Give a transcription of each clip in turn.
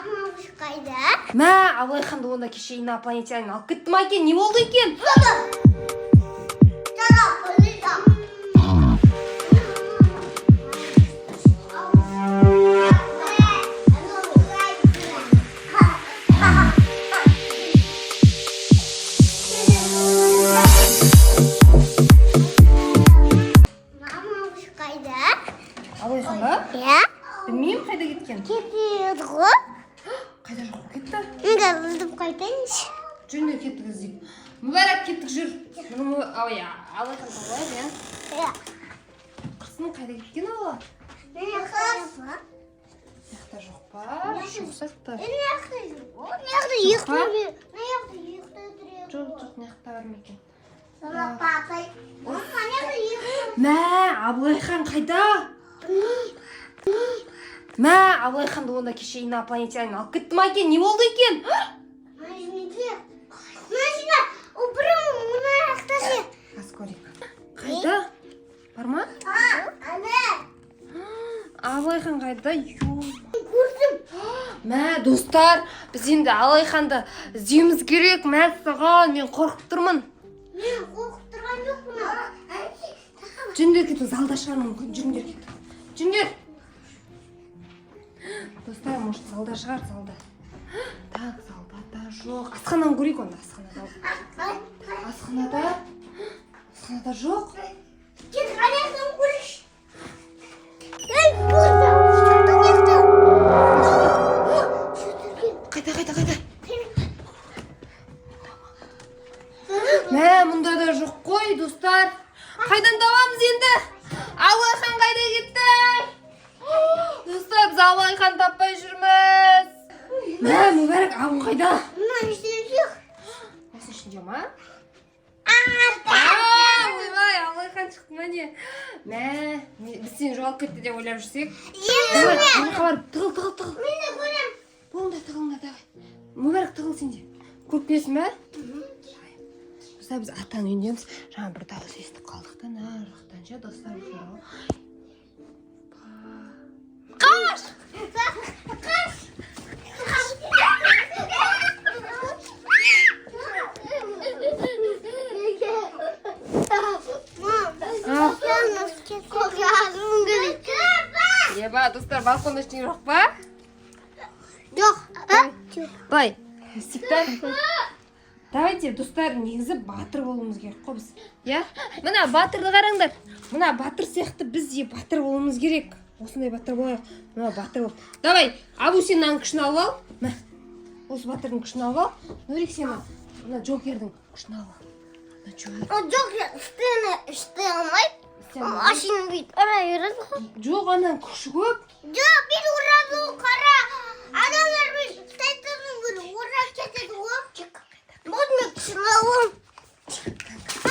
Мама қайда? Мә, Абылайханды онда кеше инопланетянин алып кетті ма екен? Не болды екен? Мама қайда? Абылайхан ба? Иә. Білмеймін, қайда кеткен. Кетеді ғой. Қайда жоқ болып кетті? Мен іздеп қайтайыншы. Жүріңдер, кеттік, іздейік. Мүбәрак, кеттік, жүр. Мұны, ой, Абылайхан тауып алайық, иә. Иә. Құрсын, қайда кеткен ол? Мына Жақта жоқ па? Жоқ сияқты. жақта ұйықтап. Мына жақта ұйықтап Жоқ, жоқ, мына жақта бар ма екен? Мама, папа. Мама, мына жақта ұйықтап. Мә, Абылайхан қайда? Мә, Абылайханды онда кеше инопланетянин алып кетті ма екен? Не болды екен? Мына жерде. Мына жерде. О, біреу мына жақта ше. Қазір көрейік. Қайда? Бар ма? Ана. Абылайхан қайда? Ё. Көрдім. Мә, достар, біз енді Абылайханды іздеуіміз керек. Мә, саған мен қорқып тұрмын. Мен қорқып тұрған жоқпын. Жүріңдер, кеттік, залда шығар мүмкін. Жүріңдер, кеттік. Жүріңдер. Достар, может, залда шығар, залда. Так, залда да жоқ. Асхананы көрейік онда, асханада. Асханада? Асханада жоқ. Кет, ана жақтан көрейікші. Ей, көрдім. Шықты, мына жақта. Шықты. Қайда, қайда, қайда? Мә, мұнда да жоқ қой, достар. Қайдан табамыз енді? Абылайхан қайда кетті? Достар, біз Абылайхан таппай жүрміз. Мә, Мүбәрак, Абыл қайда? Мына ішінде жоқ. Осының ішінде ма? Арда. А, ойбай, Абылайхан шықты ма, не? Мә, біз сені жоғалып кетті деп ойлап жүрсек. Давай, ана жаққа барып тығыл, тығыл, тығыл. Мен де көрем. Болыңдар, тығылыңдар, давай. Мүбәрак, тығыл сен де. Көріп келесің бе? Достар, біз атаның үйіндеміз. Жаңа бір дауыс естіп қалдық та, ана жақтан ше, достар. Қаш! Қаш. Мам, Еба, достар, балконда ештеңе жоқ па? Жоқ. Былай, істейік та. Давайте, достар, негізі батыр болуымыз керек қой біз. Иә? Мына батырды қараңдар. Мына батыр сияқты біз де батыр болуымыз керек. Осындай батыр болайық. Мына батыр болып. Давай, Абу, сен мынаның күшін алып ал. Мә. Осы батырдың күшін алып ал. Нурик, сен мына Джокердің күшін алып ал. Мына Джокер. Жоқ, істей алмайды. Істей алмайды. Машина бүйтіп ұра береді ғой. Жоқ, ананың күші көп. Жоқ, бүйтіп ұрады ғой, қара. Адамдар бүйтіп ұстайтынның бірі ұра кетеді ғой. Вот мен күшін аламын.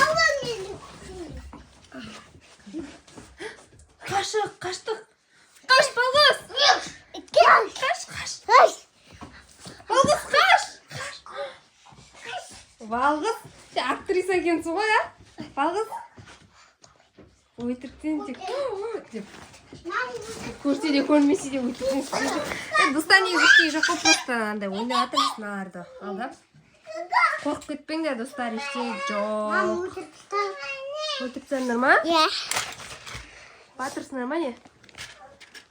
Аламын енді. Қашық, қаштық. Қаш, Балғыз. Кел. Қаш, қаш. Ай. Балғыз, қаш. Балғыз, сен актриса екенсің ғой, а? Балғыз. Өтіріктен тек деп. Көрсе де көрмесе де өтіріктен істеп жүр. Е, достар, негізі ештеңе жоқ қой, просто андай ойнап жатырмыз мыналарды. Алдап. Қорқып кетпеңдер, достар, ештеңе Мам, жоқ. өлтіріп тастады. Өлтіріп тастадыңдар ма? Иә. Батырсыңдар ма, не?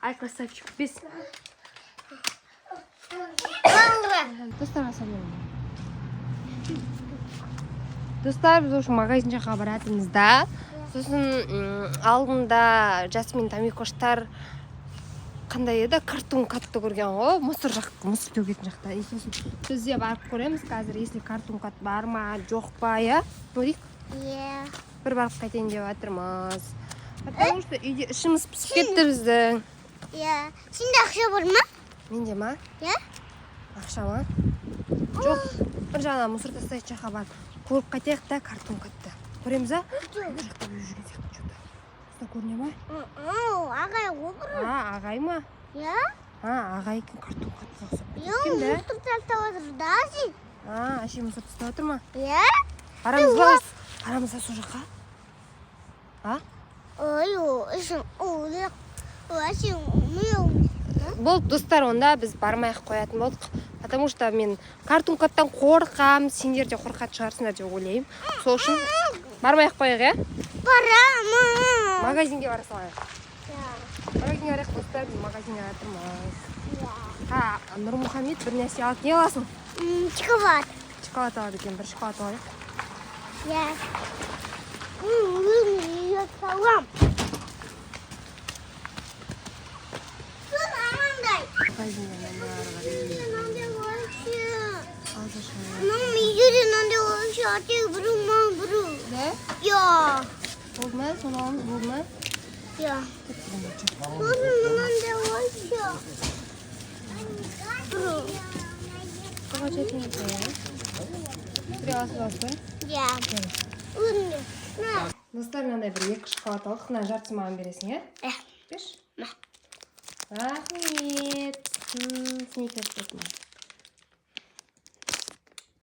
Ай, красавчик, бес. Достарға сәлем. Достар, біз уже магазин жаққа баратырмыз да. Сосын алдында Жасмин Тамикоштар қандай еді, Картун Катты көрген ғой, мусор жақ, мусор төгетін жақта. И сосын біз де барып көреміз қазір, если Картун Кат бар ма, жоқ па, иә? Көрейік. Иә. Бір барып қайтайын деп жатырмыз. Потому что үйде ішіміз пісіп кетті біздің. Иә. Сенде ақша бар ма? Менде ма? Иә. Ақша ма? Жоқ, бір жағынан мусор тастайтын жаққа барып көріп қайтайық та Картун Катты. Көреміз, а? Мына жақта біреу жүрген сияқты что-то. Достар, көріне ма? Ағай ғой бір. А, ағай ма? Иә. А, ағай екен, Картун Катқа ұқсап Иә, кеткен да. мусор тастап отыр да сен. А, әше мусор тастап отыр ма? Иә. Барамыз ба? Барамыз ба сол жаққа? А? Ой, о, ішім, о, әшейін, мен Болды, достар, онда біз бармай ақ қоятын болдық, потому что мен Картун Каттан қорқамын, сендер де қорқатын шығарсыңдар деп ойлаймын. Сол үшін бармай ақ қояйық, иә? Барамын. Магазинге бара салайық. Магазинге барайық, достар, біз магазинге жатырмыз. А Нұрмұхамед бір нәрсе алады. Не аласың? Шоколад. Шоколад алады екен. Бір шоколад алайық. Иә. Өзім үйге салам. Сосын анандай. Магазинде мыналар бар. Үйде мынандай вообще. Алса. Мынау үйде де мынандай вообще, ате біреу, мынау біреу. Да. Иә. Болды ма? Соны аламыз, болды ма? Иә. Сосын мынандай вообще. Біреу. Қанша теңге? Біреу аласыз ба? Иә. Өзім. На. Достар, мынандай бір екі шоколад алдық. Мына жартысын маған бересің, иә? Иә. Берші. Мә. Рахмет. Сникерс берді маған.